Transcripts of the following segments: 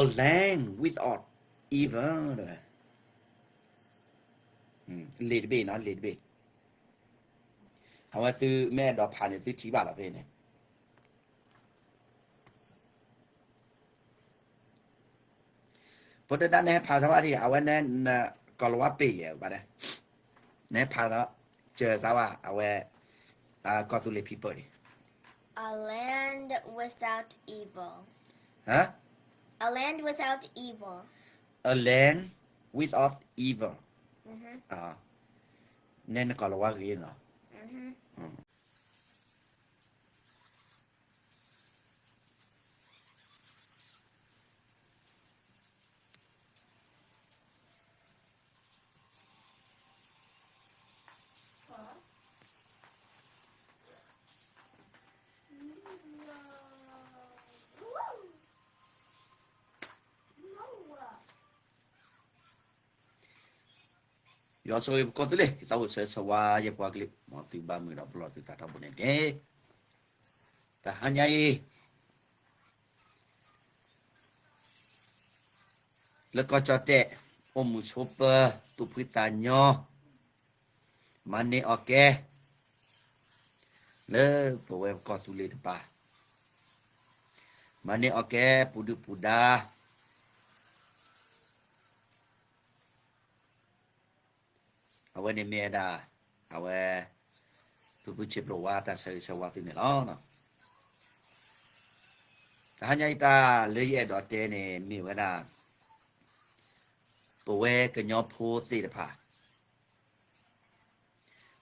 A land without evil. ເນາະ ເລດເບເນາະ ເລດເບ. ເຮົາວ່າຊື້ແມ່ດອກພານີ້ຊື້ທີ່ບ້ານເຮົາເພນີ້. ພວກເຈົ້ານັ້ນແນ່ພາສະວາທີ່ເອົາໄວ້ໃນ ນະ ກອລະວະເປຍ ບາດນະ ໃນພາສະ ເຈີສາວາ ເອົາໄວ້ ອາ ກອນສຸເລ ພີເປີ ນີ້ A land without evil. ຮະ? A land without evil. A land without evil. ອືຮຶ ອາ ໃນນະຄອນຫຼວງວາງເອງເນາະ. ອືຮຶ ອືມ. ຍອດສວຍກອນຕຸເລ ເຕົ້າເຊີຊະວາ ຢາກວ່າກະລິ ໝໍຕິບາມືດອກບລອດຕິຕາທຳບຸນເອງເກ ຕາຫາໃຫຍ່ ແລ້ວກໍຈອແຕະ ອົມມືໂຊເປີ ຕຸຜືຕາຍໍ ມາເນອອແກ ເລີ ປະແວກອນຕຸເລຕະປາ ມາເນອອແກ ປູດືປູດາ ອາເວເນເມດາ ອາເວ ທຸກຜູ້ເຈັບໂລວາ ຕາຊາຊາວາຕິເນລາເນາະ ຕາຫາໃຫຍ່ຕາເລີຍແອດອເຕເນ ມີເວລາ ປະແວກະຍອໂພເຕຕະພາ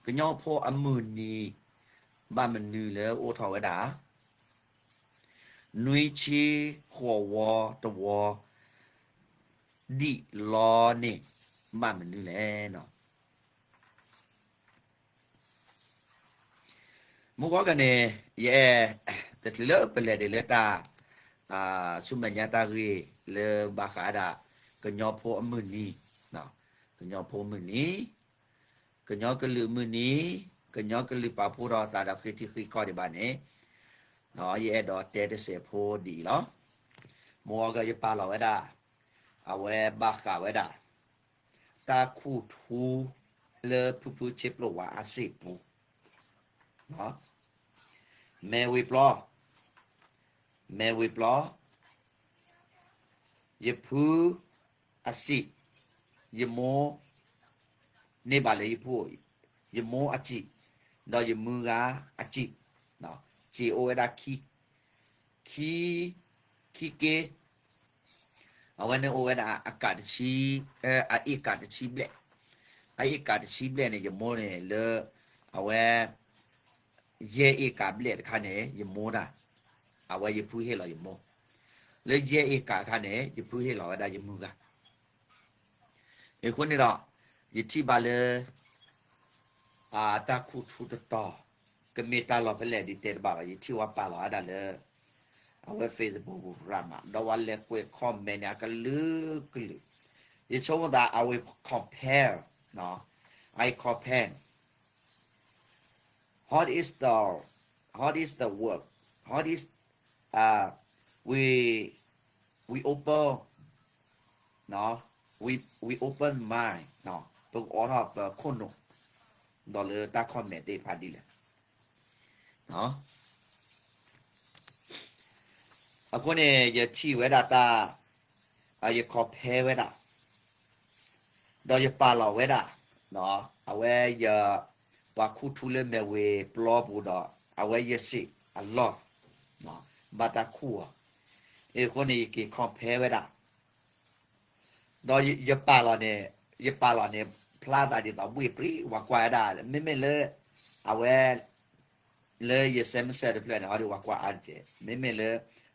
ກະຍອໂພອະມືນີ ບາມະນູເລີ ໂອທອວະດາ ນຸຍຊີ ໂຄວໍ ຕະວໍ ດິລອເນ ບາມະນູແລເນາະ. ໝູ່ກອນກະເນ ຍະແອ ຕະເລີເປເລເດເລີຕາ ອາ ສຸມະຍາຕາເຣ ເລີບາຄາດາ ກະຍອໂພອະມືນີເນາະ ກະຍອໂພອະມືນີ ກະຍອກະລືມືນີ ກະຍອກະລືປາພູດອຕາດອກເຄທີຄີກອດີບາເນເນາະ ຍະແອດອເຕເຕເສໂພດີເນາະ. ໝູ່ກອນກະຍະປາລອວະດາ ອາແວບາຄາວະດາ ຕາຄູທູເລີພຸພຸເຊໂປລວາອາເສໂປເນາະ ແມເວປລໍ ແມເວປລໍ ຍະພຸອາຊິ ຍະໂມ ເນບາເລຍະພຸ ຍະໂມອາຈິ ດອຍະມືກາອາຈິເນາະ ເຈໂອເອດາຄີ ຄີ ຄີເກ ອາແວເນໂອແວນອາ ອາກາດຊີ ເອີ ອາເອກາດຊີແບລະ ອາເອກາດຊີແບລະເນ ຍະໂມເນ ເລີ ອາແວ ເຢເອກາແບລະຄາເນ ຍະໂມດາ ອາແວຍະພຸເຮລອຍະໂມ ເລີ ເຢເອກາຄາເນ ຍະພຸເຮລອຍະດາ ຍະມືກາ ເອຄຸນນີ້ດອກ ຍະທິບາເລີ ອາ ຕາຄູທູຕະຕໍ ກະເມຕາລອເປແລດີເຕດບາ ຍະທິວາປາລອອາດາເລີ ອາເວເຟສບຸກຣາມາ ດອວາເລກເວຄອມເມນອາກະລືກະລື ຍະໂຊມະດາ ອາເວຄອມແພເນາະ I compare What is the, what is the work? What is, uh, we, we open, ເນາະ we, we open mind ເນາະ ເປີກອອທອບເປີກໂຄໂນ ດອເລີຕາຄອມເມນເຕພາດີແລະ ເນາະ ອາໂຄເນ ຍະທີເວດາຕາ ອາ ຍະຄອເພເວດາ ດອຍະປາລາເວດາ ເນາະ ອາເວຍະປາຄູທູເລແມເວປລໍປູດອ ອາເວຍະຊິ ອາລອ ເນາະ ບາຕາຄູ ເອໂຄເນ ຍະເກຄອມເພເວດາ ດອຍະປາລາເນ ຍະປາລາເນ ພລາຕາດີຕອບເວປຣີ ວາກວາດາ ເມເມເລ ອາເວ ເລີຍ ຍະເຊມເຊດເພລ ເຮົາດີວ່າກວາອາເຈ ເມເມເລີ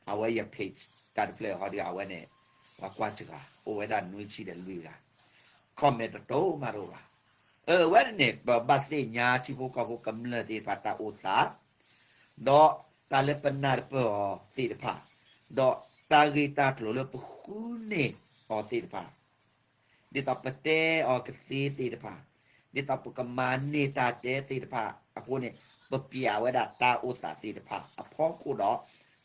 ອາເວຍະເພຈ ຕາເພລ ເຮົາດີອາເວເນ ວ່າກວາຈະກາ ໂອເວດານຸຍຊີເດລຸຍກາ ຄອມເມນໂຕມາໂຣລາ ເອີ ເວເນ ບາເຊຍາ ທີ່ພວກເຂົາພວກກຳເນີດທີ່ພາຕາໂອຕາ ດອ ຕາເລປະນາເປີອອເຕຕະພາ ດອ ຕາເຣຕາໂຕເລີປະຄູເນອອເຕຕະພາ ເດຕອບປະແຕອອກະເຕເຕຕະພາ ເດຕອບປະກະມາເນຕາເຕເຕຕະພາ ອາໂຄເນ ປະປິອາເວດາຕາໂອຕາເຕຕະພາ ອະພອຄູດ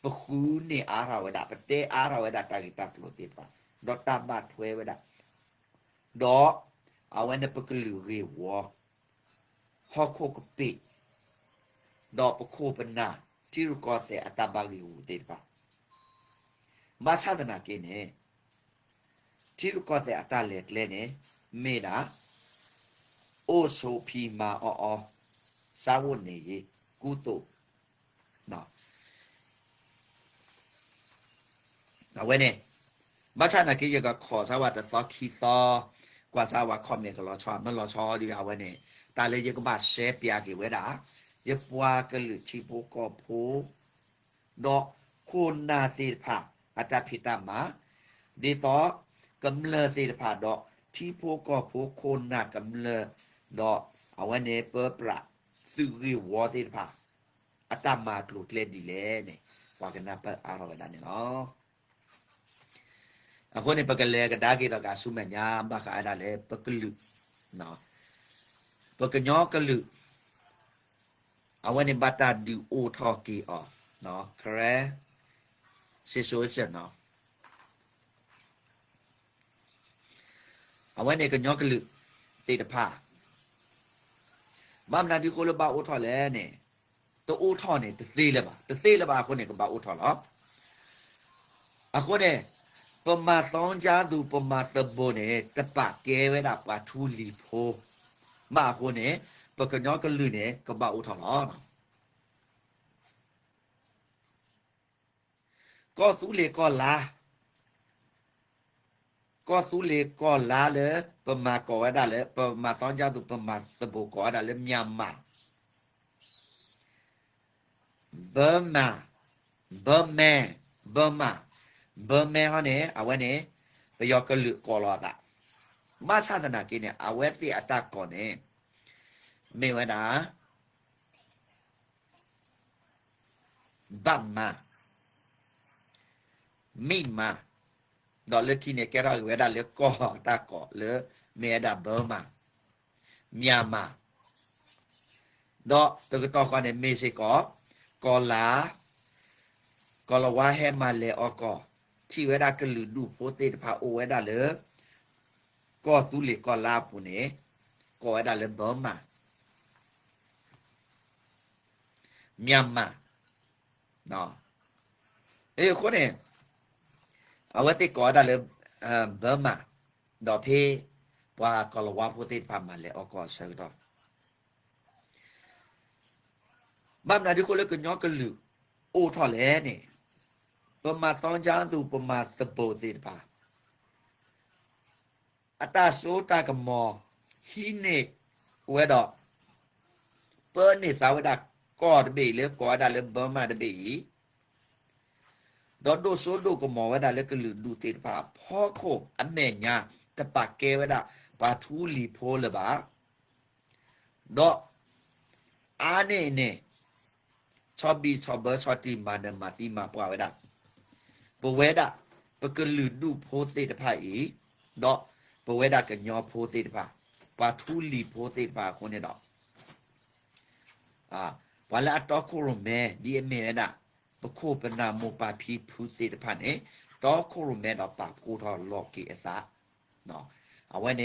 ອ ປະຄືເນອາຣາວະດາ ປະເຕອາຣາວະດາ ຕາເກຕາໂຕເຕຕະປະ ດອກຕາບາດເທວະດາ ດອກ ອາວະເນ ປະກະລືເຣວໍ ຮໍໂຄກະປິ ດອກປະໂຄປະນາ ທິຣະກອແຕ ອາຕາບາເຣວເຕຕະປະ ມາຊາຕະນາເກເນ ທິຣະກອແຕ ອາຕາແລເຕເນ ເມດາ ໂອໂສພີມາ ອອອ ສາວົເນເຢ ກູໂຕ ເນາະ ອາເວເນ ມາຊານາເກ ຍກະຂໍສະຫວັດຕະຊໍຄີຊໍ ກວ່າສະຫວັດຄອມເມນກະລໍຊໍ ມັນລໍຊໍດີອາເວເນ ຕາເລຍກະບາດແຊປຽເກເວດາ ຍກວ່າກະລຶກທິໂພກອໂພ ເນາະ ໂຄນາເຕຕະພາ ອາຕາພິຕາມາ ເດຕອ ກຳເລີເຕຕະພາ ເນາະ ທິໂພກອໂພ ໂຄນາກຳເລີ ເນາະ ອາເວເນ ເປີປຣາ ສຸເຣວໍເຕຕະພາ ອາຕາມາໂຕເຕດດີແລເນ ກວ່າກະນາເປີອາຣອກະດາເນເນາະ ອາຄົນເນ ປະກະແລກະດາເກຕອກາສຸແມນຍາ ບາຄະອາດາແລ ປະກະລຶກ ເນາະ ປະກະຍໍກະລຶກ ອາເວເນ ບາຕາດືໂອທໍເກອ ເນາະ ແຄຣ ເຊໂຊເຊເນາະ ອາເວເນ ກະຍໍກະລຶກ ເຕຕະພາ ບາມນາດີໂຄລະບາໂອທໍແລເນ ຕະໂອທໍເນ ຕະເຕລະບາ ຕະເຕລະບາ ອາຄົນເນ ກະບາໂອທໍລອ ອາຄົນເນ ປະມາຕອງຈາຕຸ ປະມາຕະໂບເນ ຕະປະແກເວດາ ປາທູລີໂພ ມາອາຄົນເນ ປະກະຍໍກະລຶກເນ ກະບາໂອທໍລອ ກອຕຸເລກອລາ ກອຕຸເລກອລາເລີ ປະມາກອແວດາເລີ ປະມາຕອງຈາຕຸ ປະມາຕະໂບກອແວດາເລີ ມຽມາ ເບີມາ ເບີແມ ເບີມາ ເບີແມເຮົາເນ ອາເວເນ ປະຍອກະລຶກກອລອຕະ ມາຊາຕະນາເກເນ ອາເວຕິອາຕາກອເນ ເມວະດາ ບາມາ ມີມາ ດອກເລີຄີເນ ແກດອກເວດາເລີກອຕາກອເລີ ເມວະດາເບີມາ ມຽມາ ດອກ ຕະກະຕໍຄອເນ ເມເຊກອ ກອລາ ກອລະວາແຮມາແລອອກອ ທີເວດາກະລືດູໂພເຕຕະພາໂອເວດາເລີ ກອຕຸເລກອລາປູເນ ກອເວດາເລີເບີມາ ມຽມາ ເນາະ ເອ ໂຄເນ ອາເວຕິກອດາເລີ ເອີ ເບີມາ ດອກເພ ປາກອລະວາໂພເຕຕະພາມາແລອອກອເຊີຕອ ບາມນາດີໂຄເລີກະຍໍກະລຶກ ໂອທໍແລເນ ປະມາຕອງຈາຕຸ ປະມາຕະໂບເຕຕະພາ ອາຕາໂຊຕາກະມໍ ຮີເນ ເວດອກ ເປີເນຊາເວດາ ກອຕະເບເລີ ກອດາເລີ ເບີມາຕະເບອີ ດອກໂດໂຊໂດກະມໍ ເວດາເລີ ກະລືດູເຕຕະພາ ພໍໂຄ ອະແມຍາ ຕະປາແກ ເວດາ ປາທູລີໂພເລີບາ ດອກ ອາເນເນ ຊອບີ ຊອເບີ ຊອຕີມາ ເນີມາຕີມາ ປາເວດາ ປະເວດາ ປະກະລືດູໂພເຕຕະພາອີ ດອກ ປະເວດາກະຍໍໂພເຕຕະພາ ປາທູລີໂພເຕຕະພາ ໂຄເນດອກ ອາ ປາລະອາຕອໂຄໂຣແມ ດີເອເມເວດາ ປະໂຄປະນາໂມປາພີພູເຕຕະພາເນ ຕອໂຄໂຣແມ ດອກ ປາໂພທໍລໍເກອາສາ ເນາະ ອາໄວ້ເນ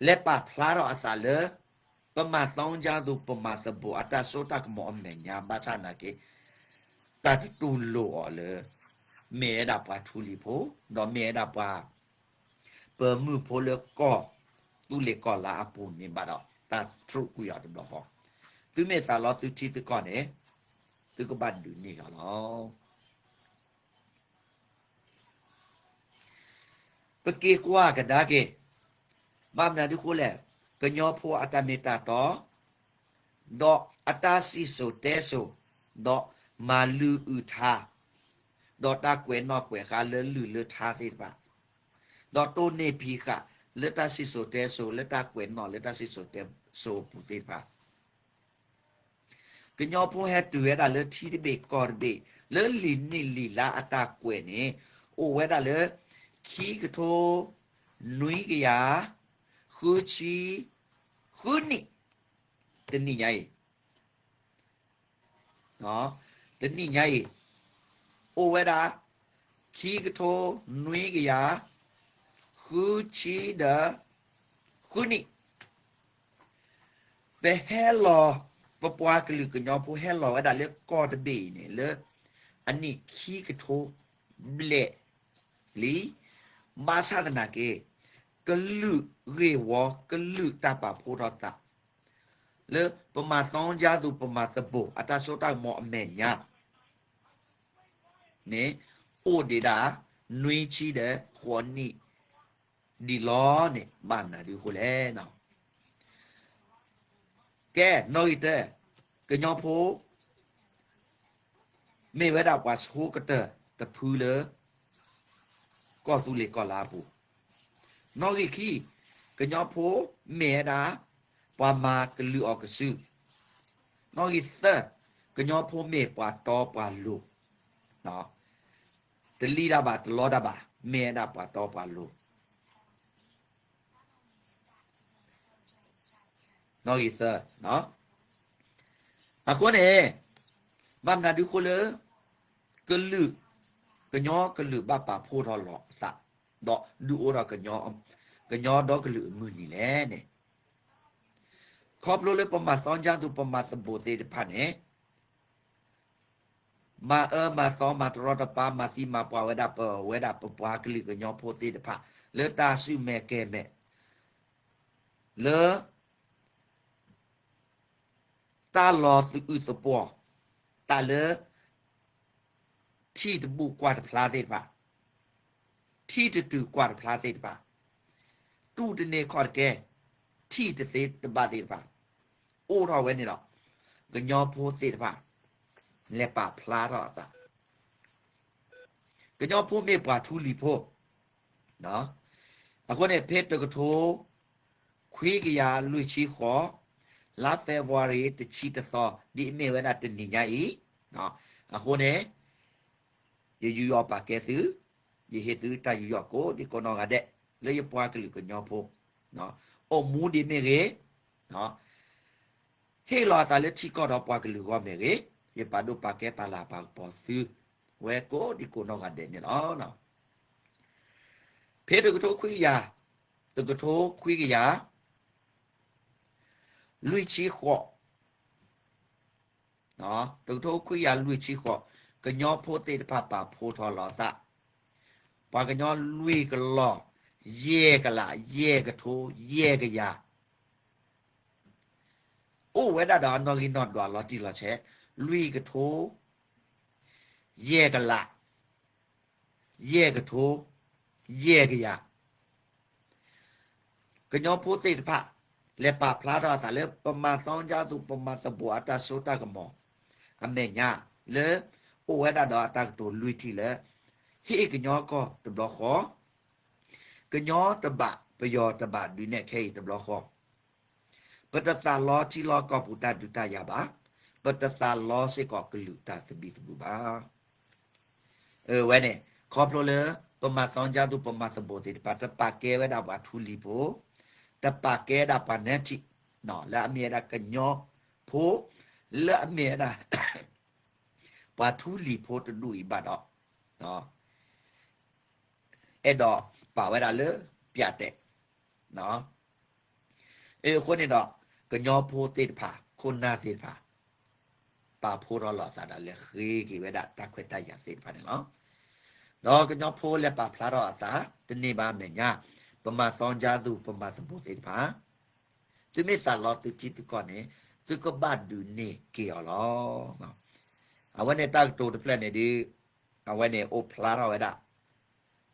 ແລະ ປາພລາດອກອາສາເລີ ປະມາຕອງຈາຕຸ ປະມາຕະໂບ ອາຕາໂຊຕາກະມໍ ອະແມຍາ ບາຊານາເກ ຕາຕະຕູໂລອອເລີ ເມດາປາທູລີໂພ ດອກເມດາປາ ເປີມືໂພເລີກອ ຕຸເລກອລາອາປູນີບາດອກ ຕາຕຣູກຸຍອດບລໍຮອ ຕຶເມຕາລອ ຕຶທີຕຶກອນເອ ຕຶກະບານດຸນີກາລອ ປະເກກວາກະດາເກ ບາມນາດຸໂຄແລ ກະຍໍໂພອາຕາເມຕາຕອ ດອກອາຕາຊິໂສເຕໂສ ດອກມາລືອືທາ ດອກຕາແກວນອກແກວນຄາ ເລີລືເລີທາເຕປາ ດອກໂຕເນພີຄາ ເລີຕາຊິໂສເຕໂສ ເລີຕາແກວນອກ ເລີຕາຊິໂສເຕໂສປູເຕປາ ກະຍໍໂພແຮຕຸເວດາເລີ ທີຕະເບກອຕະເບ ເລີລີນີລີລາອາຕາແກວນເອ ໂອເວດາເລີ ຄີກະໂທ ນຸຍກະຍາ ຄືຊີ ຄືນີ ຕະນີໃຫຍ່ ເນາະ တနံၣ်ညါအံၤ အိၣ်ဝဲဒၣ် ခံကထိ နွံကယၤ ဃုဆံဒီး ဃုနံၣ် ပဟဲလီၤ ပပှၤကလုာ်ကညီဖိဟဲလီၤဝဲဒၣ်လၢကီၢ်တဘ့ၣ်အံၤန့ၣ် လၢအနံၣ်ခံကထိဘျဲၣ်လံ. ဘၣ်ဆၣ်သနာ်က့ ကလုာ်ဂ့ၢ်ဝီ ကလုာ်တၢ်ပာ်ဖှိၣ်ထီၣ်သး လၢပမၤသီညါသူ ပမၤသဘိၣ် အတၢ်စိတၢ်ကမီၤအမဲာ်ညါန့ၣ် အိၣ်ဒံးဒၣ် နွံဆံဒီးဃိးနံၣ်ဒံးလီၤန့ၣ် ဘၣ်မနုၤဒ်အဃိလဲၣ်န့ၣ်. ကဲ နီၣ်ဂံၢ်တၢ ကညီဖိ မ့ၢ်ဝဲဒၣ်ပှၤဆိကတၢၢ်တဖုလၢ ကီၢ်သူလ့ၤကီၢ်လါအပူၤ. နီၣ်ဂံၢ်ခံ ကညီဖိမ့ၢ်ဝဲဒၣ် ပှၤမၤကလုာ်အီၣ်ကစု. နီၣ်ဂံၢ်သၢ ကညီဖိမ့ၢ်ပှၤတီပှၤလိၤ, တလံၣ်တၢ်ဘၣ် တလီတၢ်ဘၣ်, မ့ၢ်ဝဲဒၣ်ပှၤတီပှၤလိၤ. နီၣ်ဂံၢ်သၢ, အဃိန့ၣ် ဘၣ်မနုၤဒ်အဃိလၢ ကလုာ် ကညီကလုာ်ဘၣ်ပာ်ဖှိၣ်ထီၣ်လီၤအသး ဒီးဒုးအိၣ်ထီၣ် ကညီဒီကလုာ်အမုၢ်နံၤလဲၣ်န့ၣ်. ခီဖျိလၢပမၤသီညါသူ ပမၤသဘိၣ်သ့ၣ်တဖၣ်န့ၣ် မၤအၢမၤသီ မၤတရီတပါ မၤသံမၤပှၢ်ဝဲဒၣ် ပဝဲဒၣ်ပပှၤကလုာ်ကညီဖိသ့ၣ်တဖၣ် လၢတၢ်ဆူၣ်မဲာ်ကဲၤမဲာ် လၢ တၢ်လီၤသအုးသပှီၤ, တၢ်လၢ ထံၣ်တဘူၣ်ကွၢ်တဖျါသ့ၣ်တဖၣ်, ထံၣ်တတုၤကွၢ်တဖျါသ့ၣ်တဖၣ်, တူၢ်တန့ၢ်ခီၣ်တကဲ, ထံၣ်တသ့တဘၣ်သ့ၣ်တဖၣ် အိၣ်ထီၣ်ဝဲန့ၣ်ဒီး ကညီဖိသ့ၣ်တဖၣ် လဲၤပာ်ဖျါထီၣ်အသး. ကညီဖိမ့ၢ်ပှၤထူလံၤဖိ အဃိန့ၣ် ဖဲတကထိ ခွံကယၤလွံၢ်ဆံဃိး လါ February တဆံတသီ ဒ်အမ့ၢ်ဝဲဒၣ်တနံၤညါအံၤ, အဃိန့ၣ် ယယူးယီၣ်ပာ်ကဲသု, ယဟ့ၣ်သုတၢ်ယူးယီၣ်ကိးဒံကိးနီၢ်ဂၤဒဲး လၢယပှၤကလုာ်ကညီဖိ အိၣ်မူဒံးမ့ၢ်ဂ့ၤ, ဟ့ၣ်လီၤအသးလၢထံကီၢ်ဒီးပှၤကလုာ်အဂီၢ်မ့ၢ်ဂ့ၤ, ယပာ်ဒိၣ်ပာ်ကဲပာ်လၤပာ်ကပီၤသုဝဲကိးဒံကိးနီၢ်ဂၤဒဲးန့ၣ်လီၤ. ဖဲတကထိခွံကယၤ, တကထိခွံကယၤ လွံၢ်ဆံဃိး တကထိခွံကယၤလွံၢ်ဆံဃိး ကညီဖိသ့ၣ်တဖၣ်ပာ်ဖှိၣ်ထီၣ်လီၤအသး, ပှၤကညီလွံၢ်ကလီၢ် ယဲၢ်ကလး ယဲၢ်ကထိ ယဲၢ်ကယၤ အိၣ်ဝဲဒၣ်ဒီးအနီၣ်ဂံၢ်နီၣ်ဒွးလီၤတံၢ်လီၤဆဲး လွံၢ်ကထိ ယဲၢ်ကလး ယဲၢ်ကထိ ယဲၢ်ကယၤ ကညီဖိသ့ၣ်တဖၣ် လဲၤပာ်ဖျါထီၣ်အသးလၢ ပမၤသီညါသူ ပမၤသဘိၣ်အတၢ်စိတၢ်ကမီၤ အမဲာ်ညါ လၢအိၣ်ဝဲဒၣ်ဒီးအတၢ်ကတိၤလွံၢ်ထံၣ်လၢ ဟ့ၣ်ကညီကီၢ်တဘျီဃီ, ကညီတဘၣ် ပယီၤတဘၣ်ဒုးနဲၣ်ခဲအံၤတဘျီဃီ ပတသးလီထံလီကီၢ်ပူၤတၢ်ဒုးတၢ်ယၤဘၣ်, ပတသးလီစ့ၢ်ကီးကလုာ်တၢ်သဘံၣ်သဘုၣ်ဘၣ်. အဝဲန့ၣ် ခီဖျိလၢ ပမၤသီညါသူ ပမၤသဘိၣ်သ့ၣ်တဖၣ် တပာ်ကဲဝဲဒၣ်ပှၤထူလံၤဖိ, တပာ်ကဲဒၣ်ပှၤနဲထံၣ် လၢအမ့ၢ်ဝဲဒၣ်ကညီဖိ, လၢအမ့ၢ်ဝဲဒၣ် ပှၤထူလံၤဖိတဒူၣ်အံၤဘၣ်ဒီး အဲၣ်ဒိးပာ်ဝဲဒၣ်လၢပျးတဲာ် အဃိန့ၣ်ဒီး ကညီဖိသ့ၣ်တဖၣ် ခိၣ်နၢ်သ့ၣ်တဖၣ် ပာ်ဖှိၣ်ထီၣ်လီၤအသးဒီး လဲၤဃ့က့ၤဝဲဒၣ်တၢ်ခွဲးတၢ်ယာ်သ့ၣ်တဖၣ်န့ၣ်လီၤ. ဒီးကညီဖိလဲၤပာ်ဖျါထီၣ်အသး တန့ၢ်ဘၣ်အမဲာ်ညါ ပမၤသီညါသူ ပမၤသဘိၣ်သ့ၣ်တဖၣ် သုမ့ၢ်သးလီသုထံသုကီၢ်န့ၣ် သုကဘၣ်ဒုးန့ၢ်က့ၤအီၤလီၤ. အဝဲန့ၣ်တၢ်ကတိၤတဖျၢၣ်န့ၣ်ဒီး အဝဲန့ၣ်အိၣ်ဖျါထီၣ်ဝဲဒၣ်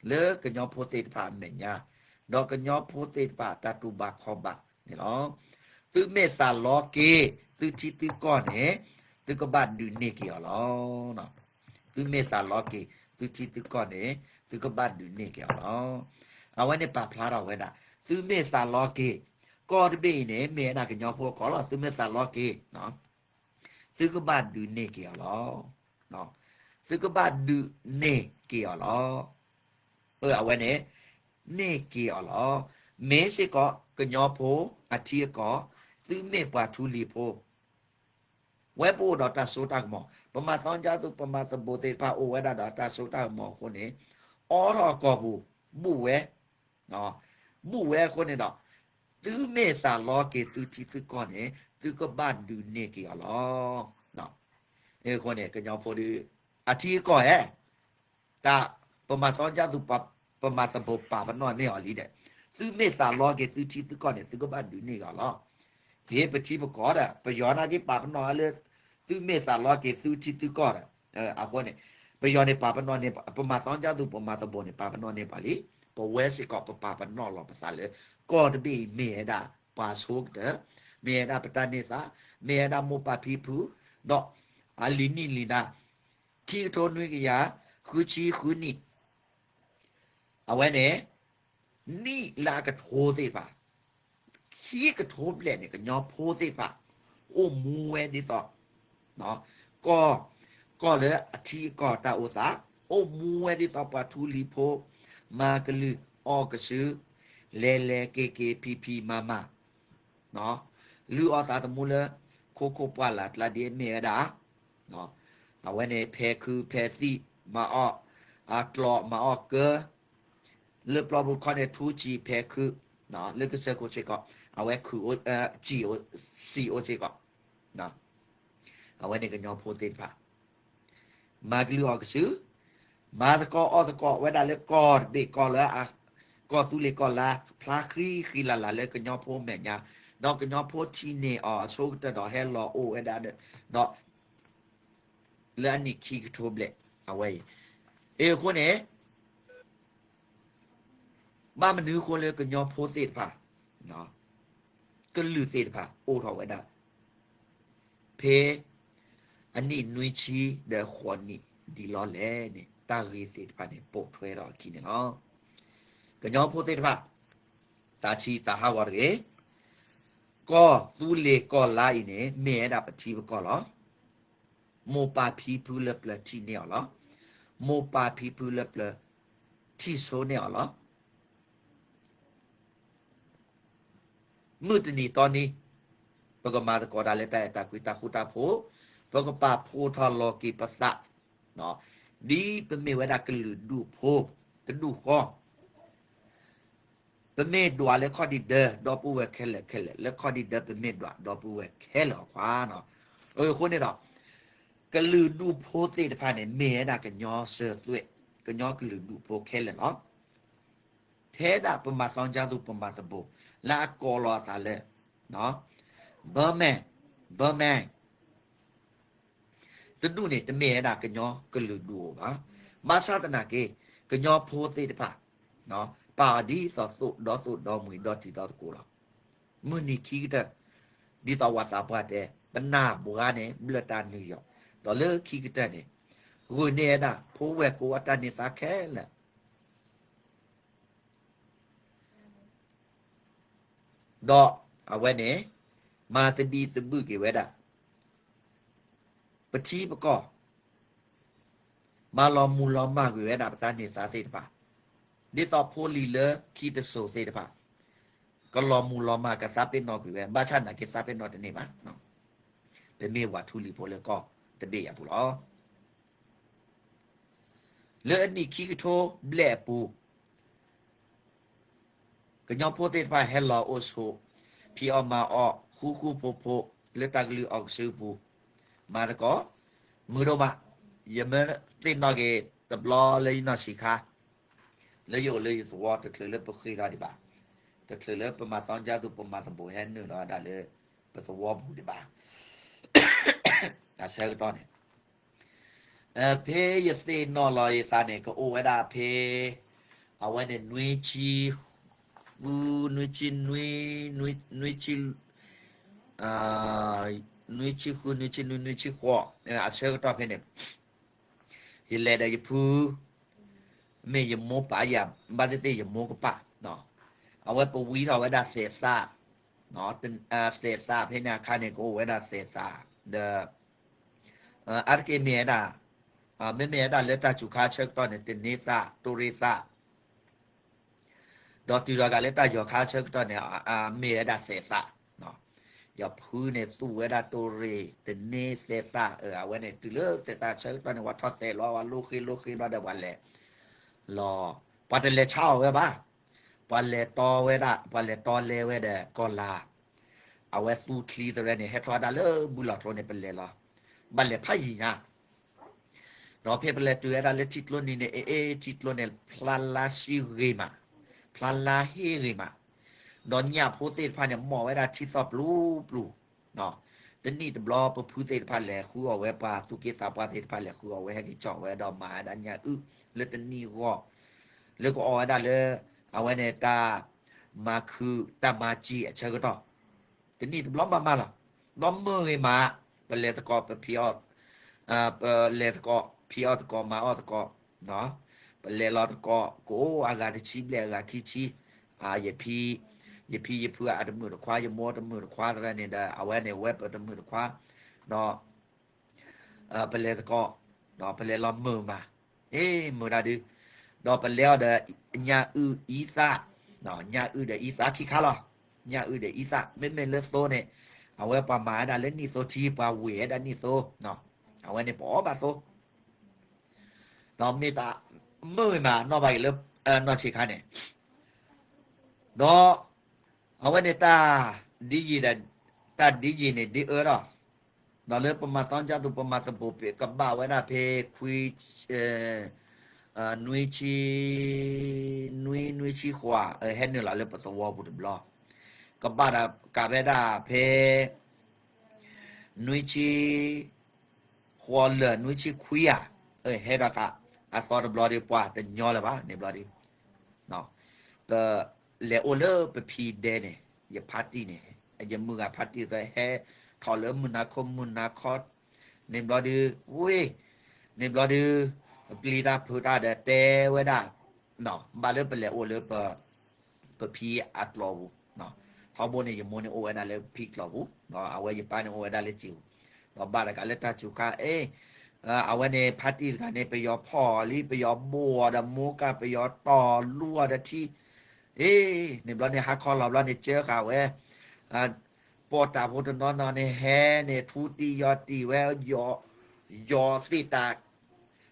လၢကညီဖိသ့ၣ်တဖၣ်အမဲာ်ညါ, ဒီးကညီဖိသ့ၣ်တဖၣ်အတၢ်တူၢ်ဘၣ်ခီၣ်ဘၣ်န့ၣ်လီၤ. သုမ့ၢ်သးလီက့ၤသုထံသုကီၢ်န့ၣ် သုကဘၣ်ဒုးန့ၢ်က့ၤအီၤလီၤ. သုမ့ၢ်သးလီက့ၤသုထံသုကီၢ်န့ၣ် သုကဘၣ်ဒုးန့ၢ်က့ၤအီၤလီၤ. အဝဲန့ၣ်ပာ်ဖျါထီၣ်ဝဲဒၣ် သုမ့ၢ်သးလီက့ၤ ကီၢ်တဘ့ၣ်အံၤန့ၣ် မ့ၢ်ဝဲဒၣ်ကညီဖိအကီၢ်လီၤ. သုမ့ၢ်သးလီက့ၤ သုကဘၣ်ဒုးန့ၢ်က့ၤအီၤလီၤ. သုကဘၣ်ဒုးန့ၢ်က့ၤအီၤလီၤ. အဝဲန့ၣ် န့ၢ်က့ၤအီၤလီၤ. မ့ၢ်စ့ၢ်ကီးကညီဖိအထံအကီၢ်, သုမ့ၢ်ပှၤထူလံၤဖိ ဝဲပအိၣ်ဒီးတၢ်စိတၢ်ကမီၤ, ပမၤသီညါသူ ပမၤသဘိသ့ၣ်တဖၣ်အိၣ်ဝဲဒၣ်ဒီးတၢ်စိတၢ်ကမီၤအဃိန့ၣ်, အိးထီၣ်အကိာ်ပူၤ, ဘူၣ်ဝဲ, နီၣ်, ဘူၣ်ဝဲအဃိန့ၣ်ဒီး, သုမ့ၢ်သးလီက့ၤသုထံသုကီၢ်န့ၣ်, သုကဘၣ်ဒုးန့ၢ်က့ၤအီၤလီၤ. နီၣ်, အဃိန့ၣ် ကညီဖိဒုး အထံအကီၢ်ဧဲ တၢ်ပမၤသီညါသူ ပမၤသဘိပာ်ပနီၣ်န့ၢ်အီၤလံဒီး, သုမ့ၢ်သးလီက့ၤသုထံသုကီၢ်န့ၣ် သုကဘၣ်ဒုးန့ၢ်က့ၤအီၤလီၤ. ဟ့ၣ် ပထံပကီၢ်ဒီး ပယီၤနာ်က့ပာ်ပနီၣ်လၢ သုမ့ၢ်သးလီက့ၤသုထံသုကီၢ်ဒီး, အဃိန့ၣ် ပယီၤန့ၣ်ပာ်ပနီၣ်န့ၢ်, ပမၤသီညါသူ ပမၤသဘိန့ၣ် ပာ်ပနီၣ်န့ၢ်ပှၤလံ. ပဝဲစ့ၢ်ကီး ပပာ်ပနီၣ်လီၤပသးလၢ ကီၢ်တဘ့ၣ်အံၤမ့ၢ်ဝဲဒၣ်ပှၤဆိကတၢၢ်, မ့ၢ်ဝဲဒၣ်ပတၢ်န့ၢ်သါ, မ့ၢ်ဝဲဒၣ်မိၢ်ပၢ်ဖံဖု, ဒီးအလံာ်နံၣ်လံာ်နၤ ခံကထိနွံကယၤ ဃုဆံဃုနံၣ်, အဝဲန့ၣ် နံၣ်လၢအကထိသ့ၣ်တဖၣ်, ခံကထိဘျဲၣ်န့ၣ် ကညီဖိသ့ၣ်တဖၣ် အိၣ်မူဝဲဒ်သိး ကီၢ်, ကီၢ်လၢအထံအကီၢ်တၢ်အိၣ်သး, အိၣ်မူဝဲဒ်သိးပှၤထူလံၤဖိ, မၤကလုၢ်အီၣ်ကစု, လဲၤလဲၤက့ၤက့ၤ ဖံးဖံးမၤမၤ လုၢ်အီၣ်သးသမူလၢ ခိခိၣ်ပှၢ်လၢ်ကျါဒ်အမ့ၢ်ဝဲဒၣ်, အဝဲန့ၣ် ဖဲးခုးဖဲးသံၣ် မၤအီၣ်, အကျီၢ်မၤအီၣ်ကၢ, လၢပျီပူၤတခီန့ၣ် ထူစံာ်ဖဲးခုး, လၢကစၢၢ်ခိၣ်စ့ၢ်ကီး အဝဲခုးအိၣ်, စံာ်အိၣ်, စံာ်အိၣ်စ့ၢ်ကီး, အဝဲန့ၣ်ကညီဖိသ့ၣ်တဖၣ် မၤကလုၢ်အီၣ်ကစု, မၤသကိးအီၣ်သကိးဝဲဒၣ်လၢကီၢ်တဘ့ၣ် ကီၢ်လၢအ, ကီၢ်သူလ့ၤကီၢ်လါ ဖျါဃံဃံလၤလၤလၢကညီဖိမဲာ်ညါ, ဒီးကညီဖိထံၣ်န့ၢ်အီၤအဆိကတၢၢ်ဒီးဟဲလီၤအိၣ်ဝဲဒၣ်ဒီး, ဒီးလၢအနံၣ်ခံကထိဘျဲၣ် အဝဲအံၤ, အဃိန့ၣ် ဘၣ်မနုၤအဃိလၢကညီဖိသ့ၣ်တဖၣ်, ကလုာ်သ့ၣ်တဖၣ် အိၣ်ထီၣ်ဝဲဒၣ် ဖဲအနံၣ်နွံဆံဒီးဃိးနံၣ်ဒ်လဲၣ်န့ၣ် တၢ်ဂ့ၢ်သ့ၣ်တဖၣ်န့ၣ် ပိာ်ထွဲထီၣ်အခံန့ၣ်လီၤ. ကညီဖိသ့ၣ်တဖၣ် သးဆံးသးဟးဂီၤတဂ့ၤ. ကီၢ်သူလ့ၤကီၢ်လါအံၤန့ၣ် မ့ၢ်ဝဲဒၣ်ပထံပကီၢ်လီၤ. မိၢ်ပၢ်ဖံဖုလၢပျၢၤထံၣ်န့ၢ်အီၤလီၤ. မိၢ်ပၢ်ဖံဖုလၢပျၢၤထံၣ်ဆိန့ၢ်အီၤလီၤ. မုၢ်တနံၤတီနံၤ ပကမၤသကိးတၢ်လၢတၢ်အဲၣ်တၢ်ကွံ တၢ်ဃူတၢ်ဖိး, ပကပာ်ဖှိၣ်ထီၣ်လီၤက့ၤပသး, ဒ်ပမ့ၢ်ဝဲဒၣ်ကလုာ်ဒူၣ်ဖိတဒူၣ်ဃီ, ပမ့ၢ်ဒွးလၢခီၣ်ဒံးဒၢ ဒီပုၢ်ဝဲၢ်ခဲလၢာ်ခဲလၢာ်, လၢခီၣ်ဒံးဒၢ ပမ့ၢ်ဒွးဒီပုၢ်ဝဲၢ်ခဲလၢာ်အခွါနီၤ. အဃိန့ၣ်ဒီး ကလုာ်ဒူၣ်ဖိသ့ၣ်တဖၣ်န့ၣ် မ့ၢ်ဝဲဒၣ်ကညီစၢသွဲၣ်, ကညီကလုာ်ဒူၣ်ဖိခဲလၢာ်လီၤ. ထဲဒၣ်ပမၤသီညါသူ ပမၤသဘိ လၢအကိးလီၤအသးလၢ Burman, Burman တဒူၣ်န့ၣ် တမ့ၢ်ဝဲဒၣ်ကညီကလုာ်ဒူၣ်ဧိၤဘၣ်. ဘၣ်ဆၣ်သနာ်က့ ကညီဖိသ့ၣ်တဖၣ် ပာ်အီၤဒ်သိးသိၣ်ဒီသိၣ်ဒီမှံၤ ဒီတံၤဒီသကိးလီၤ. မုၢ်နံၤခံကတၢၢ် ဒ်သိးဝဲသးပှၢ်တဲ ပနၢ်ဘှါန့ၣ် ဘျၢၣ်တၢ်နုာ်ယီၤ, ဒီးလၢခံကတၢၢ်န့ၣ် ဂုာ်န့ၢ်ဝဲဒၣ်ဖိဝဲၢ်ကိးအတၢ်န့ၢ်သါခဲလၢာ် ဒီးအဝဲန့ၣ် မၤသဘံၣ်သဘုၣ်က့ၤဝဲဒၣ် ပထံပကီၢ်, မၤလီၤမူၤလီၤမၢ်ကွံာ်ဝဲဒၣ်ပတၢ်န့ၢ်သါသ့ၣ်တဖၣ်, ဒ်သိးဖိလံၤလၢခံတစိၤသ့ၣ်တဖၣ် ကလီၤမူၤလီၤမၢ် ကသးပ့ၤနီၣ်ကွံာ်ဝဲ, ဘၣ်ဆၣ်နာ်က့သးပ့ၤနီၣ်တန့ၢ်ဘၣ်. ပမ့ၢ်ဝၤထူလံၤဖိလၢကီၢ်တဘ့ၣ်အံၤအပူၤလီၤ. လၢအနံၣ်ခံကထိဘျဲၣ်အပူၤ ကညီဖိသ့ၣ်တဖၣ်ဟဲလီၤအိၣ်ဆိး ဖံးအီၣ်မၤအီၣ် ဃူဃူဖိးဖိး လၢတၢ်ကလုၢ်အီၣ်ကစုပူၤ မၤသကိး မုာ်ဒိၣ်မး. ယမ့ၢ်သ့ၣ်နီၣ်က့ၤတဘျီလၢယနီၢ်ဆံးခါ လၢယအိၣ်လၢယသဝီ တချုးလၢပဃ့ထီၣ်ဒံးဘၣ်, တချုးလၢပမၤသီညါသူ ပမၤသဘိဟဲနုာ်လီၤဝဲဒၣ်လၢပသဝီပူၤဒံးဘၣ်. အဆၢကတီၢ်န့ၣ် ဖဲယသ့ၣ်နီၣ်လီၤယသးန့ၣ် ကအိၣ်ဝဲဒၣ်ဖဲ အဝဲန့ၣ် နွံဆံဃု နွံဆံနွံ နွံဆံ နွံဆံဃု နွံဆံနွံ နွံဆံဃိး အဆၢကတီၢ်ဖဲန့ၣ် ယလဲၤဒီးယဖု မ့ၢ်ယမိၢ်ပၢ်ယၤ ဘၣ်သ့ၣ်သ့ၣ်ယမိၢ်ကပၢ် အဝဲပဝံထီၣ်ဝဲဒၣ်သဲးသး သဲးသးဖဲန့ၣ်အခါန့ၣ် ကအိၣ်ဝဲဒၣ်သဲးသး ဒီး အါတက့ၢ်မ့ၢ်ဝဲဒၣ် မ့မ့ၢ်ဝဲဒၣ်လၢတၢ်စူၤခါဆၢကတီၢ်န့ၣ် တန့သး တိရသး ဒီးတုၤဒီးဂၤလၢတၢ်ယီၤခါဆၢကတီၢ်န့ၣ် မ့ၢ်ဝဲဒၣ်သဲးသး. ຍອດພື້ເນຍ ຕູແວດາໂຕເຣ ຕະເນແຊຕາ ເອີ ອາແວເນຍ ຕື່ເລີແຊຕາເຊີຕອນນີ້ວ່າທອດແຊລໍວ່າໂລເຄໂລເຄບລາດາບາແລ ລໍ ປາຕະແລເຊົ່າແວບາ ປາແລຕໍແວດາ ປາແລຕໍແລແວດາກໍລາ ອາແວຕູທລີຕະແລເນຍ ແຮທອດດາເລີ ບຸລອໂທເນຍ ປາແລລໍ ບາແລພາຍຍາ ເນາະ ເພປະແລຕຸຍອາດາເລທິໂຕນີເນ ເອເອ ທິໂຕເນ ພລາລາຊິເຣມາ ພລາລາເຮເຣມາ ດອນຍາໂພເຕດພາເນ ມໍໄວດາທິຊອບລູປລູ ເນາະ ຕະນີຕະບລໍປະພຶເຕດພາແລ ຄືອອກແວປາຕຸເກຕາປາເຕດພາແລ ຄືອອກແວແຮກິຈອກແວດອມມາດານຍາອຶ ເລີຕະນີກໍ ເລີກໍອອກແວດາເລີ ອາໄວເນຕາ ມາຄື ຕາມາຈີ ອາເຊີກະຕໍ ຕະນີຕະບລໍມາມາລະ ດອມເມີເອມາ ປະແລຕະກອ ປະພີອອ ອາ ປະແລຕະກອ ພີອອຕະກອ ມາອອຕະກອ ເນາະ ປະແລລໍຕະກອ ໂກ ອາກາຕະຊີ ແບລະກາຄີຊີ ອາ ຢາພີ ຢາພີ ຢາເຜືອ ອາຕະມືຕະຄວາ ຢາໂມຕະມືຕະຄວາ ຕະລະເນດ ອາແວເນ ແວບ ອາຕະມືຕະຄວາ ເນາະ ເອີ ປະແລຕະກອ ເນາະ ປະແລລໍເມີມາ ເອ ເມີດາດື ດອກປະແລດ ຍາອຶ ອີສາ ເນາະ ຍາອຶດ ອີສາ ຄີຄາລໍ ຍາອຶດ ອີສາ ເມັນເມັນເລີໂຊເນ ອາແວປາມາດາເລີນີໂຊ ທີປາເວດານີໂຊ ເນາະ ອາແວເນ ປອບາໂຊ ເນາະ ເມຕາ ເມີມາ ເນາະ ໄວເລີ ເອີ ເນາະ ເຊຄາເນ ເນາະ ອາແວເນ ຕາດີຢີ ຕາດີຢີເນ ດີເອີດອ ເນາະ ເລີປະມາຕອນຈາຕຸປະມາຕະໂບເປ ກະບາໄວດາເພ ຄຸຍ ເອີ ເອີ ນຸຍຊີ ນຸຍ ນຸຍຊີຂວາ ເອີ ແຮດເນີລາ ເລີປະຕະວໍພຸດຕະບລໍ ກະບາດາ ກະແວດາເພ ນຸຍຊີ ຄວເລີ ນຸຍຊີຄວຽ ເອີຍ ເຮດາກະ ອາຊອດບລໍດີກວ່າ ແຕ່ຍໍລະວ່າ ໃນບລໍດີ ເນາະ ກະແລໂອເລີປະພີແດເນ ຢາພາຕີເນ ຢາມືອາພາຕີແລແຮ ເຂົ້າເລີມືນາຄົມ ມືນາຄອດ ໃນບລໍດີ ອຸ້ຍ ໃນບລໍດີ ປະລີຕາ ເພີຕາ ແດແຕ່ເວດາ ເນາະ ບາເລີປະແລໂອເລີປະ ປະພີອາກລໍວ ເນາະ ທອບໂບເນ ຢາໂມເນ ໂອແວດາເລີພີກລໍວ ເນາະ ອາແວຢາປາເນ ໂອແວດາເລີຈິວ ເນາະ ບາດກະເລີຕາຈູກາ ເອ ເອີ ອາແວເນ ພາຕີກາເນ ປະຍອພໍລີ ປະຍອບົວດາໂມກາ ປະຍອຕໍລົວດາທີ ເອ ເນບລອເນ ຮາຄອລອບລອເນ ເຈີກາແວ ອາ ປອຕາໂພຕະນອນເນ ແຮເນ ທູຕີ ຢໍຕີແວ ຢໍ ຢໍຕີຕາ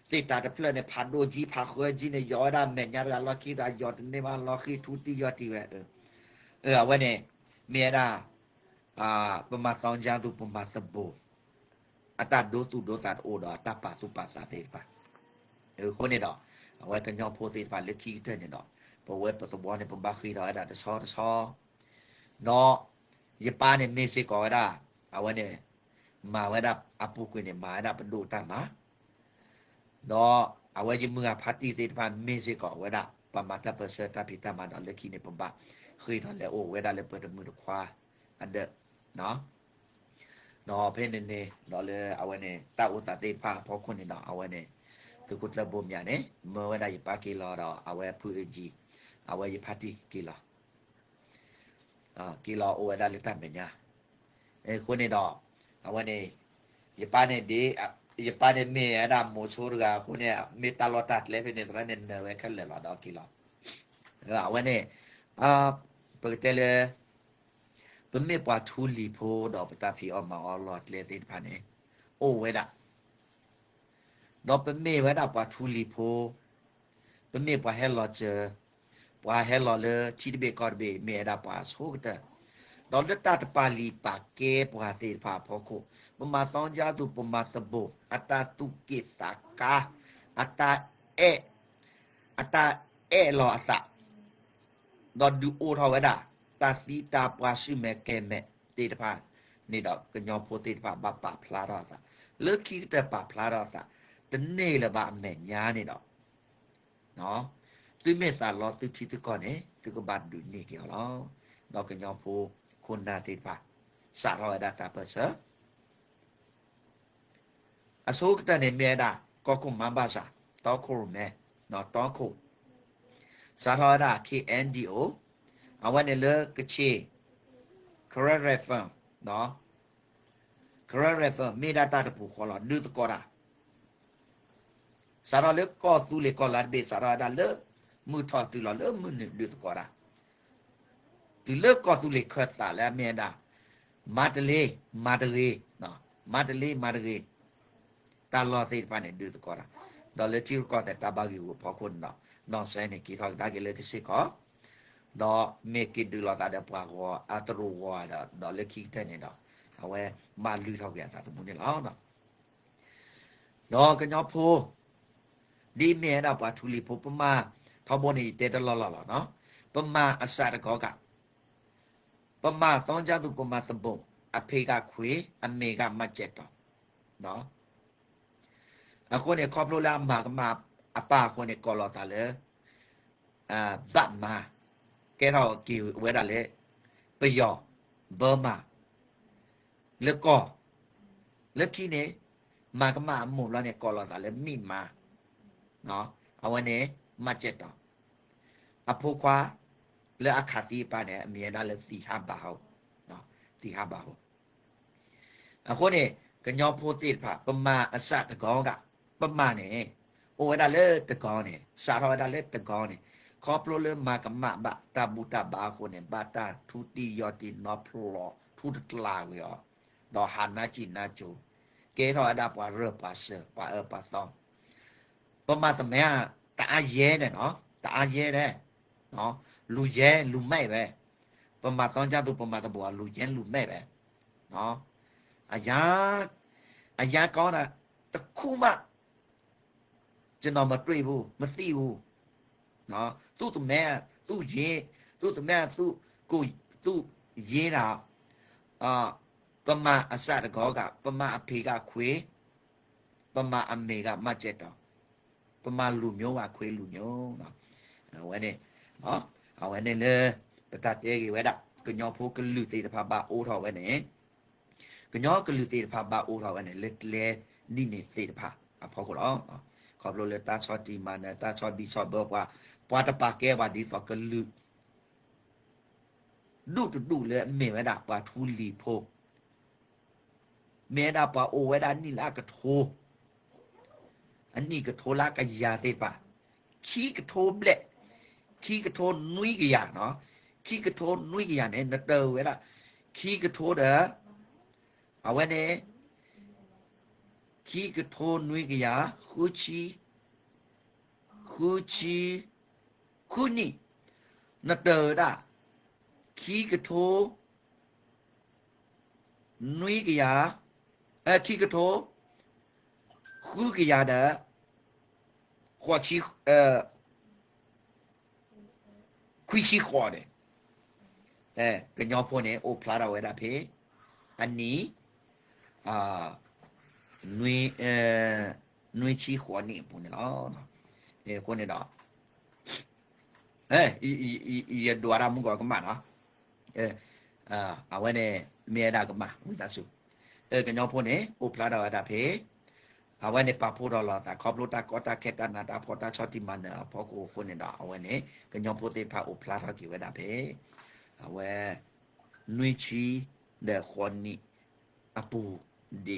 ເຕຕາຕະເພືອເນ ພາໂດຈີ ພາເຄີຈີເນ ຢໍດາແມ່ຍາດາ ລອຄີດາ ຢໍຕະເນວາ ລອຄີທູຕິ ຢໍຕິແວ ເອີ ເອີ ອາເວເນ ເມຍດາ ອາ ປະມາຕອງຈາຕຸ ປະມາຕະໂບ ອັດຕາໂດຕຸໂດຕາ ໂອດອ ອັດຕາປາຕຸປາຕາເຕປາ ເອີ ໂຄເນດອ ອາເວກະຍອໂພເຕປາ ເລຄີເຕີເນດອ ປະເວປະຕະວອເນ ປະບາຄີດອ ອັດຕາຕະຊອ ຕະຊອ ເນາະ ຢາປາເນ ເມເຊກອ ອາເວເນ ມາເວດາອາປູກຸຍເນ ມາເວດາປະດູຕາມາ ເນາະ ອາເວຍືມມືອາພາຕິເຕຕະພາເມເຊກອເວດາ ປະມາຕະເປີເຊີຕາພິຕາມາດອເລຄີເນ ປະບາ ຄີຕອນແລໂອເວດາເລເປີດມືຕະຄວາ ອັນເດີ ເນາະ ເນາະ ເພເນເນ ເນາະ ເລ ອາເວເນ ຕາອຸຕາເຕພາ ພໍຄຸນເນ ເນາະ ອາເວເນ ຕຸກຸດລະບຸມຍາເນ ເມເວດາຍາປາກີລອ ເນາະ ອາເວ ພີເອຈີ ອາເວຍາພາຕິກີລອ ອາ ກິລາໂອເວດາເລຕາເມຍາ ເອ ໂຄເນດອ ອາເວເນ ຢາປາເນດີ ອາ ຢາປາເນເມອາດາໂມໂຊເຣອ ໂຄເນ ເມຕາລອຕາເລເວເນຕຣາເນເນເວຄັນເລລອດອກິລາ ເອ ອາເວເນ ອາ ປະເກເຕເລ ປະເມປວາທູລີໂພ ດອກປະຕາພີອອກມາອອກລອດເລຕິດພາເນ ໂອເວດາ ເນາະ ປະເມເວດາປະທູລີໂພ ປະເມປະແຮລອເຈີ ປະແຮລອເລີ ທີດເບກອດເບ ເມດາປະໂຊກະເຕີ ດອນເດຕາຕະປາລີປາເກ ປະຫາເສດພາພໍໂຄ ປະມາຕອງຈາຕຸ ປະມາຕະໂບ ອັດຕາຕຸເກສາກາ ອັດຕາແອ ອັດຕາແອລອອັດຕາ ດອນດູໂອທອເວດາ ຕາສີຕາປາຊືແມແກແມ ເຕຕະພາ ເນດອກກະຍອງໂພເຕຕະພາບາປາພລາດອຕາ ເລີຄີກະເຕີປາພລາດອຕາ ຕະເນລະບາແມນຍາເນດອກ ເນາະ ຕຶເມສາລໍຕຶທີຕຶກອນເອ ຕຶກະບາດດຸນນີເກອລອ ດອກກະຍອງໂພໂຄນາເຕຕະພາ ສາທອເອດາຕາເປີເຊີ ອະໂສກະຕະເນເມດາ ກໍກຸມມາບາຊາ ຕໍໂຄແມ ເນາະ ຕໍໂຄ ສາທອດາ ເຄແອນດີໂອ ອາວະເນເລີກະເຊ ຄາຣາເຣເຟີ ເນາະ ຄາຣາເຣເຟີ ເມດາຕາຕະປູຄໍລອ ດືຕະກອດາ ສາທອເລີກອຕູເລກອລາດເບ ສາທອດາເລີ ມືທໍ ຕື້ລອເລີ ມືໜຶ່ງ ດືຕະກອດາ ຕື້ເລີກອຕູເລເຄີຕາ ແລະ ເມດາ Mandalay, Mandalay ເນາະ, Mandalay, Mandalay ຕາຫຼໍ່ເສດຖະພາບນີ້ ດື້ຕະກອດ ດອກເລີ ທີຣະກອນ ແຕ່ຕາບາກີ ຫວູ່ ພອກຄຸນເນາະ, ໜອງແຊງນີ້ ກີທອກ ໄດ້ເກເລີ ກະເສກອ ດອກເມກິດ ດື້ຫຼໍ່ຕາ ເດີ ປວາ ກອ ອາຕະໂຣ ກອ ດອກເລີ ຄີກະເຕີ ນີ້ເນາະ, ເອົາໄວ້ມາລືທອກ ກຽສາ ສະໝູ່ນີ້ລະເນາະ. ເນາະ ກະຫຍໍໂພ ດີເມດາ ປາທູລີໂພ ປະມາ ທອບໂບນີເຕຕະຫຼໍ່ເນາະ, ປະມາອາສາຕະກອກະ ປະມາຕ້ອງຈາຕຸ ປະມາຕະບົງ ອາເພກາເຄວ ອາເມກາມາເຈຕອ ເນາະ. ອາໂຄເນ ຂອບໂລລະມາກະມາ ອາປາໂຄເນ ກອລອຕາເລີ ອາ ບະມາ ແກເທົ່າກີເວດາເລ ປະຢໍ ເບີມາ ເລີກອ ເລີຄີເນ ມາກະມາ ອາໂມລະເນ ກອລອຕາເລີ ມີມາ ເນາະ ອາວະເນ ມາເຈຕອ ອາໂພຄວາ ເລີອາຄາຕີປາເນ ມີອາດາເລີ ຕີຮາບາໂຮ ເນາະ ຕີຮາບາໂຮ. ອາໂຄເນ ກະຫຍໍໂພເຕດພາ ປະມາອາສາຕະກອກະ ປະມາເນ ໂອເວດາເລີຕະກອເນ ສາທອເວດາເລີຕະກອເນ ຄອບໂລເລີມາກະມະບະ ຕາບູຕາບາໂຄເນ ບາຕາທູຕີຢໍຕີນອພລອທູຕະຕລາເວອ ດອຫານາຈີນາໂຈ ເກທອເວດາປາເຣປາເຊີ ປາເອີປາຕອງ ປະມາຕະແມ ຕະອາແຍແດ່ເນາະ ຕະອາແຍແດ່ເນາະ ລູແຍລູແມແບ ປະມາຕອນຈາຕຸ ປະມາຕະບົວ ລູແຍນລູແມແບເນາະ ອາຍາ ອາຍາກອນະ ຕະຄຸມະ ຈະນອນມາຕຣີບູ ມາຕີບູ ເນາະ ຕູຕຸແມ ຕູເຢ ຕູຕຸແມ ຕູກູ ຕູເຢນະ ອາ ປະມາອາສາຕະກອກະ ປະມາອາເພກາເຄວ ປະມາອາເມກາມາເຈຕອ ປະມາລູໂຍວາເຄວລູໂຍເນາະ ອາ ເວເນເນາະ ອາ ເວເນເລີ ປະຕາເຕກິເວດາ ກະຫຍໍໂພກະລືເຕຕະພາບາໂອທອເວເນ ກະຫຍໍກະລືເຕຕະພາບາໂອທອເວເນ ເລເລດີເນເຕຕະພາ ອາ ພອໂຄລອ ເນາະ ຂອບໂລເລີຕາຊອດຕີມາເນ ຕາຊອດບີຊອດເບີກວ່າ ປວາຕະປາແກວ່າດີຕໍ່ກະລື ດຸຕຸດຸເລີ ເມເວດາປາທູລີໂພ ເມດາປາໂອເວດານີລາກະໂທ ອັນນີ້ກະໂທລາກະຢາເຕປາ ຄີກະໂທເບລະ ຄີກະໂທນຸຍກະຢາເນາະ ຄີກະໂທນຸຍກະຢາເນ ນະເຕີເວດາ ຄີກະໂທເດີ ອາເວເນ ຄີກະໂທນຸຍກະຢາ ຄູຊີ ຄູຊີ ຄູນີ ນະເຕີດາ ຄີກະໂທ ນຸຍກະຢາ ເອີ ຄີກະໂທ ຄູກະຢາເດີ ຄວາຊີ ເອີ ຄຸຍຊີຄໍເດ ເອີ ກະຫຍໍໂພເນ ໂອພລາດອເວດາເພ ອັນນີ້ ອາ ນຸຍ ເອີ ນຸຍຊີຄໍນີ້ ພວກນີ້ເນາະ ເອີ ຄົນນີ້ເນາະ ເອີ ອີ ອີ ອີ ອີ ຢາດູອາຣາມຸງກອກະມາເນາະ ເອີ ອາ ອາ ອາເວເນ ເມດາກະມາ ວິຕາສຸ ເອີ ກະຫຍໍໂພເນ ໂອພລາດອເວດາເພ ອາເວເນ ປາໂພດອລອຕາ ຂອບໂລຕາກອຕາແຄຕານາຕາພອຕາຊອດຕິມາເນ ອາພອໂຄໂຄເນດາ ອາເວເນ ກະຫຍໍໂພເຕພາ ໂອພລາດອເກເວດາເພ ອາເວ ນຸຍຊີ ເດີ ຄອນນີ ອາປູ ເດ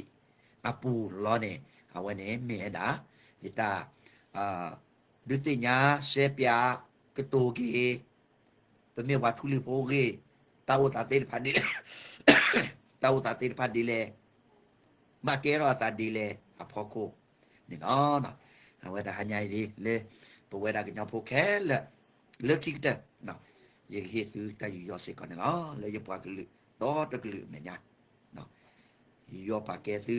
ອາປູ ລອເນ ອາເວເນ ເມດາ ເດຕາ ອາ ດຸຕິຍາ ເຊປຽ ກະໂຕເກ ປະເມວາທຸລີໂພເກ ຕາໂອຕາເຕຕະພາດີ ຕາໂອຕາເຕຕະພາດີແລ ມາເກຣອຕາດີແລ ອາພອໂຄ ນີ້ເນາະ ເນາະ ອາເວດາຫາໃຫຍ່ດີເລ ປະເວດາກະຍອງໂພແຄເລ ເລີຄີກະເຕີເນາະ ຢາກເຮັດຄືຕາຢູ່ຢອເສກ່ອນນີ້ເນາະ ເລີຢາປາກະລື ຕໍ່ຕະກະລືແມ່ຍາ ເນາະ ຢໍປາແກຊື້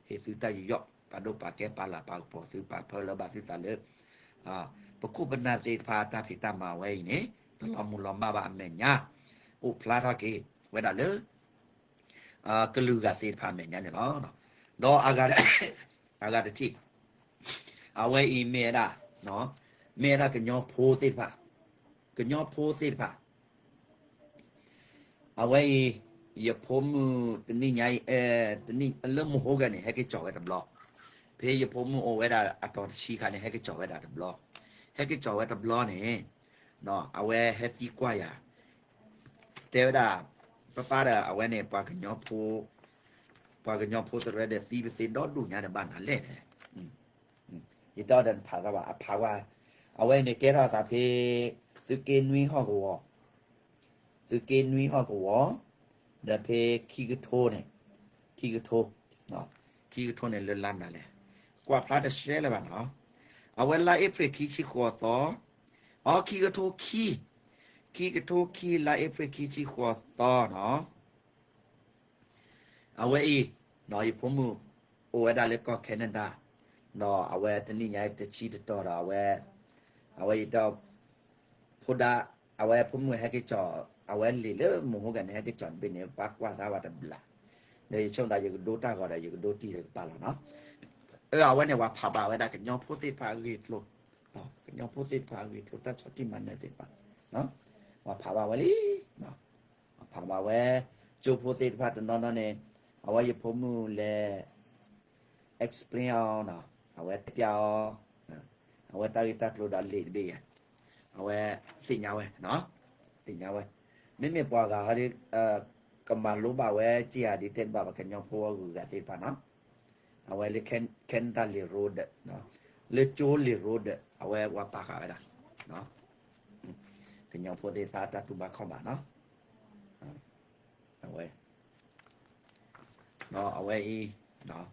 ເຮັດຊື້ຕາຢູ່ຢໍ ປາດົກປາແກປາຫຼາປາກະປອງຊື້ປາເພີລະບາດຊື້ຕາເລີ ອາ ປະຄຸບບັນດາເສດຖາຕາເພຕາມາໄວ້ນີ້ ຕະຫຼອດມູນຫຼອດມາບາແມ່ນຍາ ອຸພະລາທອເກ ໄວ້ດາເລີ ອາ ກະລືກາເສດຖາແມ່ນຍານີ້ເນາະ ເນາະ ດອກອາກາ ອາກາຕະທິ ອາໄວ້ອີເມດາ ເນາະ ເມດາກະຍໍໂພເສດຖາ ກະຍໍໂພເສດຖາ ອາໄວ້ ຢາໂພມືຕະນິໃຫຍ່ ເອີ ຕະນິເລີ່ມໂມໂຫກັນນີ້ ໃຫ້ກະຈອກໄວ້ຕຳຫຼອກ ເພຢາໂພມືໂອໄວ້ດາອາຕອນຊີຄານີ້ ໃຫ້ກະຈອກໄວ້ດາຕຳຫຼອກ ໃຫ້ກະຈອກໄວ້ຕຳຫຼອກນີ້ ເນາະ ອາໄວ້ໃຫ້ຕີກວ່າຢາ ແຕ່ເວລາປະປາດາ ອາໄວ້ໃນປາກະຍໍໂພ ປາກະຍໍໂພຕະແລດຕີໄປເສດດອກດູຍາໃນບ້ານຫັ້ນແຫຼະ ອືມ ອືມ ອີຕອນນັ້ນພາສາວ່າ ອາພາວ່າ ອາໄວ້ໃນແກທາສາເພ ຊຶເກນຸຍຮອກະວໍ ຊຶເກນຸຍຮອກະວໍ ເດີ ເພ ຄີກະໂທນີ້ ຄີກະໂທເນາະ ຄີກະໂທນີ້ເລີດລ້ຳຫຼາຍແຫຼະ ກວ່າພະລາດຈະແຊລະບາດເນາະ ອາເວລາເອເພຣຄີຊິຂົວຕໍ່ ອໍ ຄີກະໂທຄີ ຄີກະໂທຄີ ລາເອເພຣຄີຊິຂົວຕໍ່ເນາະ ອາເວອີເນາະ ຍາໂພມູ ໂອເວດາເລກໍແຄນາດາເນາະ ອາເວຕະນິຍາຍຕະຊີຕະຕໍດອ ອາເວ ອາເວອີດອ ໂພດາ ອາເວໂພມູແຮກເກຈໍ ອາເວເລເລີໂມໂຫກັນແຮກເກຈໍເບເນປາກວາທາວາຕະບລາ ເດີ ຊົງດາຍກະໂດຕາກໍໄດ້ ຍກະໂດຕີເດກະປາລາເນາະ ເອີ ອາເວເນວາພາບາເວດາກະຍອງໂພເຕພາເຣໂທ ກະຍອງໂພເຕພາເຣໂທ ຕາຊອດຕິມາເນເຕປາເນາະ ວາພາບາເວລີເນາະ ພາມາເວ ໂຈໂພເຕພາຕະນອນເນ ອາເວຍໂພມູແລ explain ເນາະ ອາເວປຽວ ອາເວຕາລິຕາໂຕດາເລເບ ອາເວສິຍາເວເນາະ ສິຍາເວ ເມເມປວາກາເດ ກຳມາໂລບາເວ ຈິອາດີເຕນບາບາກະຍອງໂພວາກຸກາເຕປາເນາະ ອາເວເລແຄນ ແຄນຕາເລໂຣດເນາະ ເລໂຈເລໂຣດ ອາເວວາປາກາເວດາເນາະ ກະຍອງໂພເຕພາຕາຕູບາຄອມບາເນາະ ອາເວເນາະ ອາເວອີເນາະ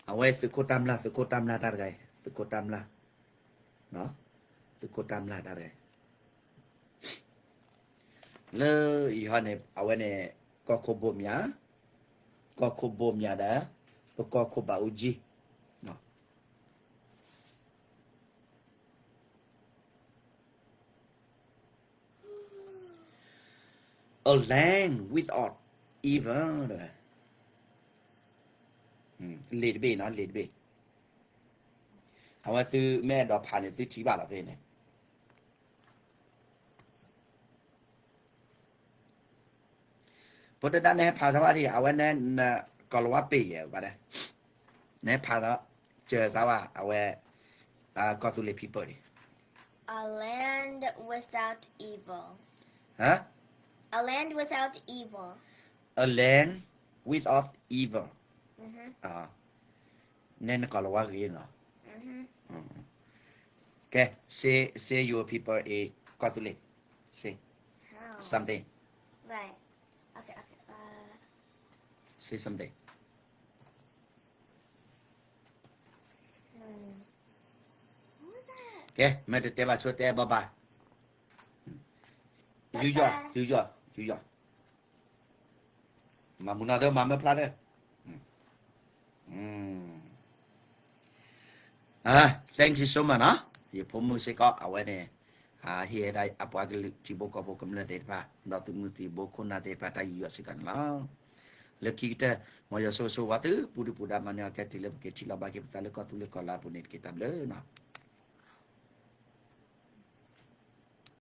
ອາເວ ສະໂຄຕາມລາ ສະໂຄຕາມລາຕາໄກ ສະໂຄຕາມລາເນາະ ສະໂຄຕາມລາຕາໄກ ເລີອີຮອນເນ ອາເວເນ ກໍໂຄໂບມຍາ ກໍໂຄໂບມຍາດາ ປະກອບໂຄບາອຸຈິເນາະ A land without evil ເດີ ເລດເບເນາະ ເລດເບ ເອົາວ່າຊື້ແມ່ດອກພານີ້ຊື້ທີ່ບາດລະເພນີ້ Put the done ໃນພາສາວ່າທີ່ເອົາໄວ້ໃນ ໃນ ກອລະວະປີ ວ່າໄດ້ ໃນພາສາເຈີສາວ່າເອົາໄວ້ ອາ ກໍຕຸເລ people ນີ້ A land without evil. ຮະ? A land without evil. A land without evil. ອືຮຶ ອາ ໃນນະຄອນຫຼວງວາງເອງເນາະ ອືຮຶ ອືມ Okay, say, say your people a ກອນສຸເລ say How? something. Right. Okay, okay. Uh, Say something. Hmm. What was that? Okay, ແມ່ນແຕ່ວ່າຊ່ວຍແຕ່ bye bye. ຢູ່ຢອກ Bye bye. ຢູ່ຢອກ ຢູ່ຢອກ. ມາໝູນາເດີ ມາເມືອພລາເດີ ອືມ ອືມ ອ່າ thank you so much ເນາະ ຍາໂພມືເຊກໍເອົາໄວ້ໃນ ອ່າ ເຮັດໃຫ້ໄດ້ອາປາກະລິກ ທີ່ບໍ່ກໍບໍ່ກຳເນີດເຕປາ ດອກຕຸມືຕີໂບໂຄນາເຕປາ ຕາຢູ່ຢອກຊິກັນລາວ ເລີກຄິດເຕີ ມອຍໂຊໂຊວາຕື້ ປູດຸປູດາມາເນອແກຕິເລີບເກທິລາບາເກປະຕາເລີກອຕຸເລີກອລາປູເນດເກຕັບເລີເນາະ.